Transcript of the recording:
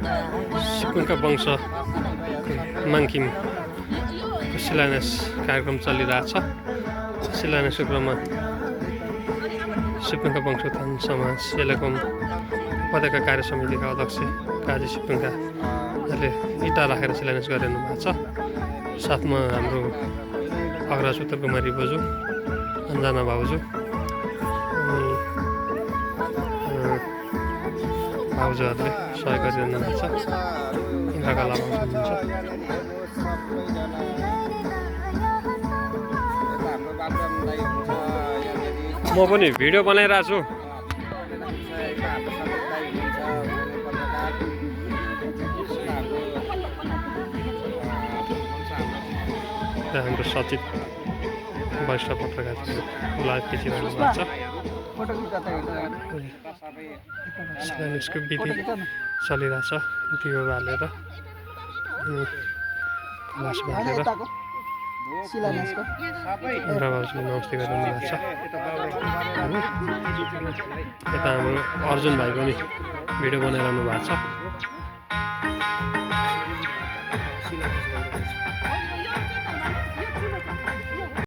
सिपुङका वंश माङकिम शिलान्यास कार्यक्रम चलिरहेछ। शिलान्यासको क्रममा सिपुङका वंशोत्थान समाज एलेकोम उपत्यका कार्य समितिका अध्यक्ष काजी सिपुङकाले इँटा राखेर शिलान्यास गरिरहनु भएको छ। साथमा हाम्रो अग्रज उत्तर कुमारी बोजू, अन्जना भाउजू अनि भाउजूहरूले सहयोग गरिरहनु भएको छ। इन्द्रकला भाउजू हुनुहुन्छ। म पनि भिडियो बनाइरहेको छु। हाम्रो सचित वरिष्ठ पत्रकार लाइभ खिचिरहनु भएको छ। शिलान्यासको विधि चलिरहेछ। दियो बालेर कलश बालेर इन्द्र भाउजूले नमस्ते गरिरहनु भएको छ। यता हाम्रो अर्जुन भाइ पनि भिडियो बनाइरहनु भएको छ।